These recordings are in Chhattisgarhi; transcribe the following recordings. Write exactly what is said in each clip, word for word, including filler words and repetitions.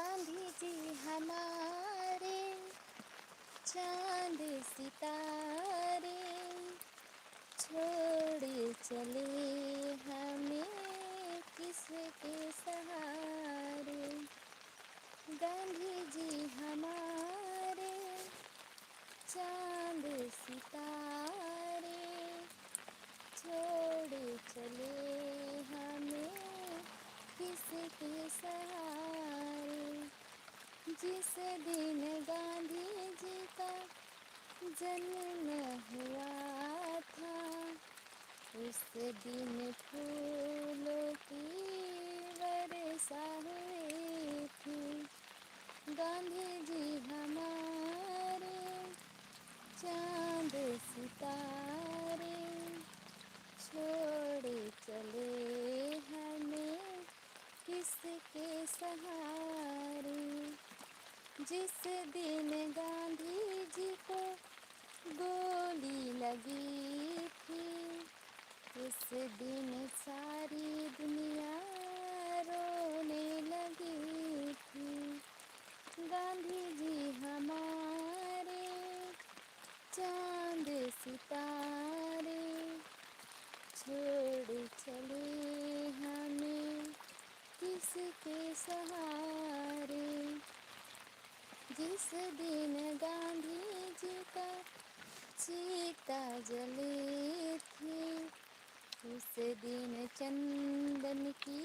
गांधी जी हमारे चांद सितारे, छोड़ चले हमें किसके सहारे। गांधी जी हमारे चांद सितारे, छोड़ चले हमें किसके सहारे। जिस दिन गांधी जी का जन्म हुआ था, उस दिन फूलों की वर्षा हुई थी। गांधी जी हमारे चांद सितारे, छोड़ चले हमें किसके सहारे। जिस दिन गांधी जी को गोली लगी थी, उस दिन सारी दुनिया रोने लगी थी। गांधी जी हमारे चांद सितारे, छोड़ चले हमें किसके सहारे। जिस दिन गांधी जी का चिता जली थी, उस दिन चंदन की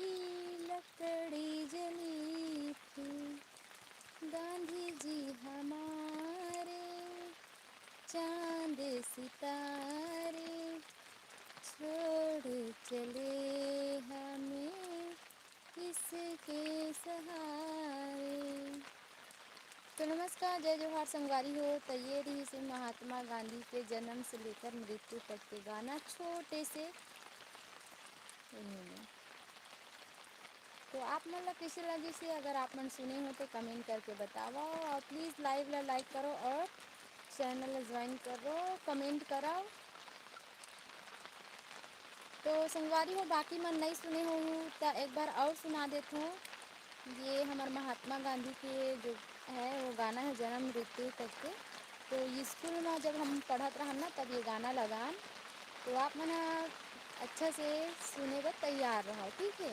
लकड़ी जली थी। गांधी जी हमारे चांद सितारे, छोड़ चले हमें किसके सहारे। तो नमस्कार, जय जोहार संगवारी हो। तो ये रहिस महात्मा गांधी के जन्म से लेकर मृत्यु तक के गाना, छोटे से उन्हीं में। तो आप मन ला कइसे लगिस हे? अगर आप मन सुने हो तो comment करके बतावा, और please live ला like करो और channel ला join करो, comment करो। तो संगवारी हो, बाकी मन नहीं सुने हो तो एक बार और सुना देत हूँ। ये हमर महात्मा गांधी के जो है वो गाना है जन्म मृत्यु तक के। तो स्कूल में जब हम पढ़त रहन ना, तब ये गाना लगान। तो आप मन ह अच्छा से सुने बर तैयार रहो, ठीक है।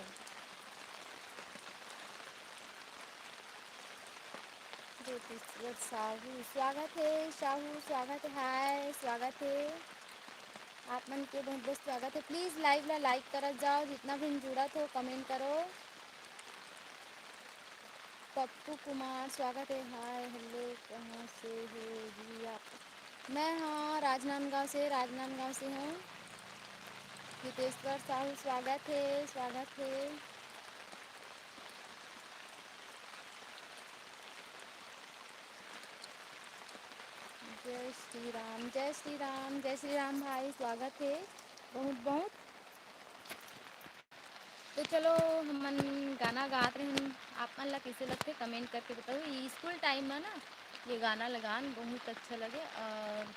ज्योतिश्वर साहू स्वागत है, साहू स्वागत है, हाय स्वागत है। आप मन के बहुत बहुत स्वागत है। Please live ला like करत जाओ, जितना भी जुड़त हो comment करो। पप्पू कुमार स्वागत है, हाय हेलो, कहाँ से हो जी आप? मैं हाँ राजनांदगांव से, राजनांदगांव से हूँ। हितेश्वर साहू स्वागत है, स्वागत है। जय श्री राम, जय श्री राम, जय श्री राम भाई, स्वागत है बहुत बहुत। तो चलो, हमन गाना गात रहन, आप मन ला कइसे लगथे comment करके बताओ। ये स्कूल टाइम में ना ये गाना लगान बहुत अच्छा लगे और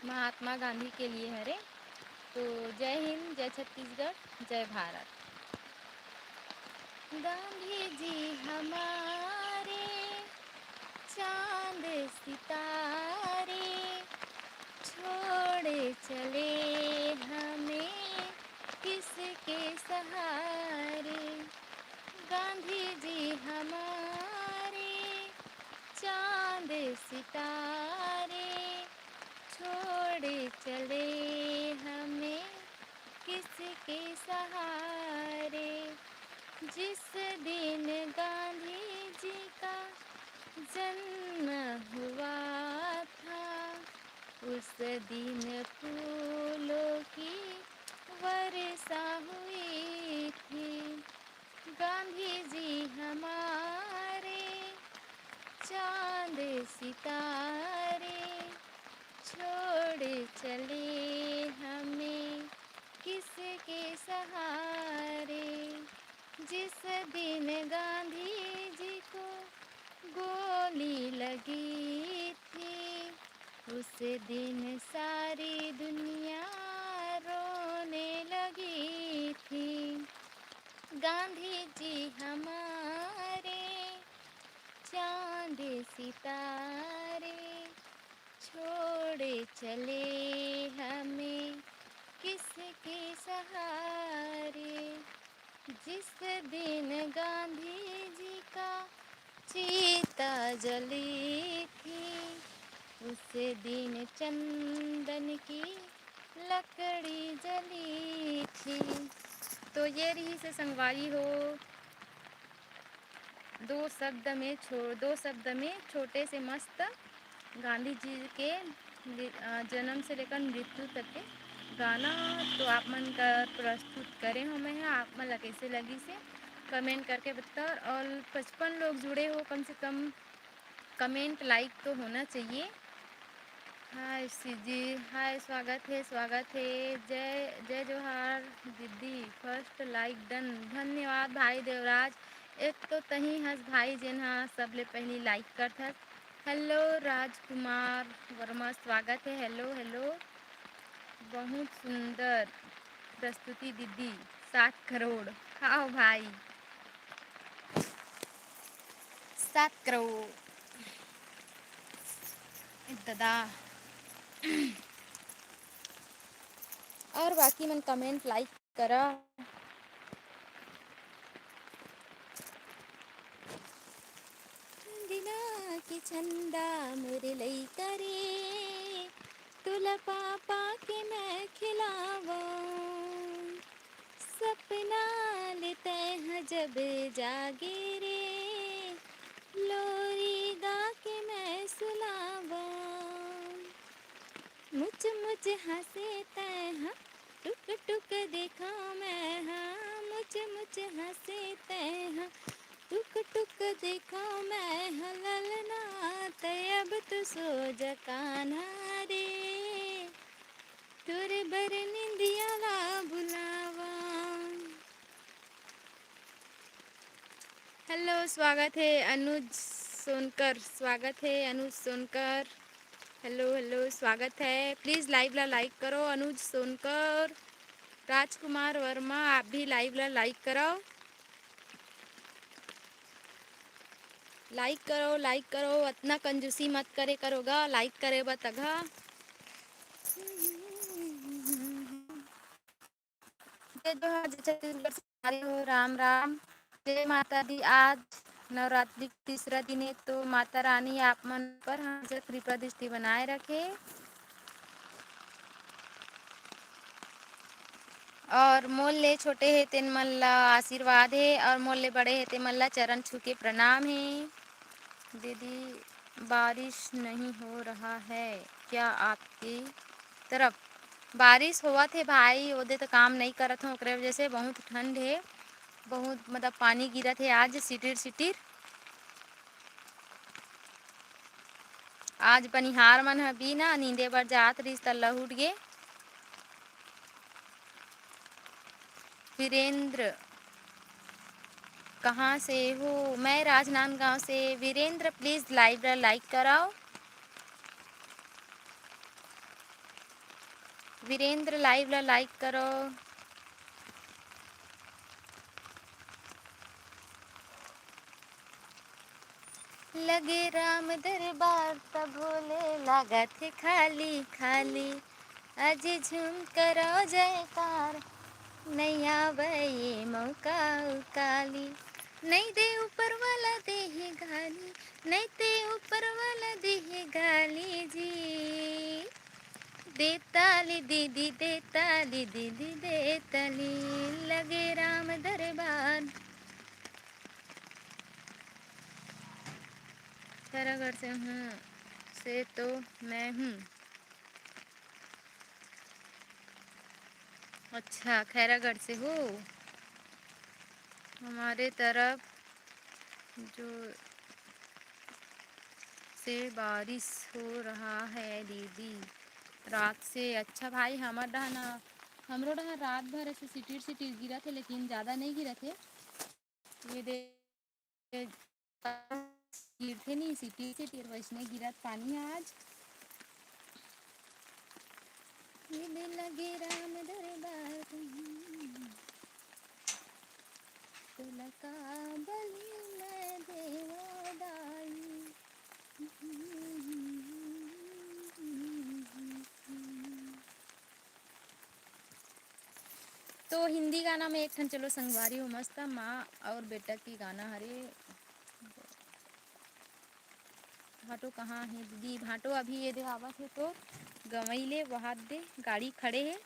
महात्मा गांधी के लिए हरे। तो जय हिंद, जय छत्तीसगढ़, जय भारत। गांधी जी हमारे चांद सितारे, छोड़ चले हमें किसके सहारे। गांधी जी हमारे चांद सितारे, छोड़ चले हमें किसके सहारे। जिस दिन गांधी जी का जन्म हुआ था, उस दिन फूलों की वर्षा हुई थी। गांधी जी हमारे चांद सितारे, छोड़ चले हमें किसके सहारे। जिस दिन गांधी जी को गोली लगी थी, उस दिन सारी दुनिया रोने लगी थी। गांधी जी हमारे चांद सितारे छोड़े चले हमें किसके सहारे। जिस दिन गांधी जी का चिता जली थी, उस दिन चंदन की लकड़ी जली थी। तो ये रहिस हे संगवारी हो, दो शब्द में छो-, दो शब्द में छोटे से मस्त गांधी जी के मृ-, अ, जन्म से लेकर मृत्यु तक के गाना तो आप मन कर प्रस्तुत करे हों मैं ह। आप मन ला कइसे लगिस हे, comment करके बताओ। और पचपन लोग जुड़े हो, कम से कम comment, like तो होना चाहिए। हाय सीजी, हाय, स्वागत हे, स्वागत हे। जय, जय जोहार दीदी, first like done। धन्यवाद भाई देवराज, एक तो तहीं हस भाई जेन ह सबले पहिली like करथस। Hello राजकुमार वर्मा, स्वागत हे। Hello, hello। बहुत सुंदर प्रस्तुति दीदी, सात करोड़। हाव भाई, सात करोड़। ए ददा। और बाकी मन comment, like करा। चंदा के चंदा मोरे लइका रे, तोला पापा के मैं खिलावं। सपना ले तैं ह जब जागे रे, लोरी गा के मैं सुनावं। मुच मुच हंसे तैं ह, टुक टुक देखा मैं हा, मुच मुच हंसे तैं ह, टुक टुक देखा मैं हा। ललना तैं अब तो सो जा कान्हा रे, तोरे बर निंदिया ला बुलावं। Hello, स्वागत हे अनुज सोनकर, स्वागत हे अनुज सोनकर। Hello, hello, स्वागत हे। Please live ला like करो अनुज सोनकर, राजकुमार वर्मा, आप भी live ला like करो। Like करो, like करो, अतना कंजूसी मत करे करो गा, like करे बर तघा। जय जोहार, जय छत्तीसगढ़ संगवारी हो, राम राम, जय माता दी। आज नवरात्रि के तीसरा दिन हे, तो माता रानी आप मन पर हमेशा कृपा दृष्टि बनाए रखे। और मोर ले छोटे हे तेन मन ला आशीर्वाद हे, और मोर ले बड़े हे तेन मन ला चरण छू के प्रणाम हे। दीदी, बारिश नहीं हो रहा है क्या आपकी तरफ? बारिश होवत हे भाई, ओदे तो काम नइ करत हों, ओकरे वजह से बहुत ठंड हे, बहुत मतलब पानी गिरत हे आज सिटिर सिटिर। आज बनिहार मन ह भी ना नींदे बर जात रहिस त लहुट गे। वीरेंद्र, कहाँ से हो? मैं राजनांदगांव से। वीरेंद्र, please live ला like कराओ। वीरेंद्र, live ला like करो। लगे राम दरबार त भोले लागत हे खाली खाली। आज झूम करो जयकार, नइ आवय ये मौका उकाली। नइ दे ऊपर वाला देहे गाली, नइ ते ऊपर वाला देहे गाली जी। दे ताली दीदी, दे ताली दीदी, दे ताली, लगे राम दरबार। खैरागढ़ से हूँ, से तो मैं हूँ। अच्छा, खैरागढ़ से हो। हमारे तरफ जो से बारिश हो रहा है दीदी, रात से। अच्छा भाई, हमर डहन, हमरो डहन रात भर ऐसे सिटिर सिटिर गिरत हे, लेकिन ज़्यादा नहीं गिरत हे। ये दे गिरथे नहीं, सिटिर सिटिर वैसने गिरत पानी ह आज। ये दे लगे राम दरबार। तोला का बलि मैं देवं दाई। तो हिंदी गाना में एक ठन, चलो संगवारी हो, मस्त माँ और बेटा की गाना हरे। भाटो कहाँ हे दीदी? भाटो अभी ये दे आवत हे, तो गंवई ले बहात दे, गाड़ी खड़े हे।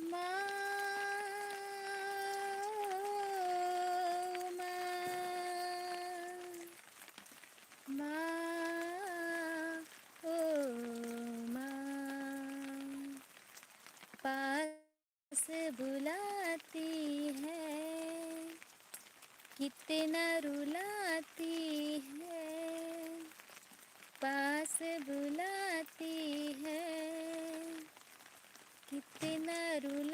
माँ, ओ माँ, माँ, ओ माँ, पास बुलाती है, कितना रुलाती है, पास बुलाती है, कितना रुला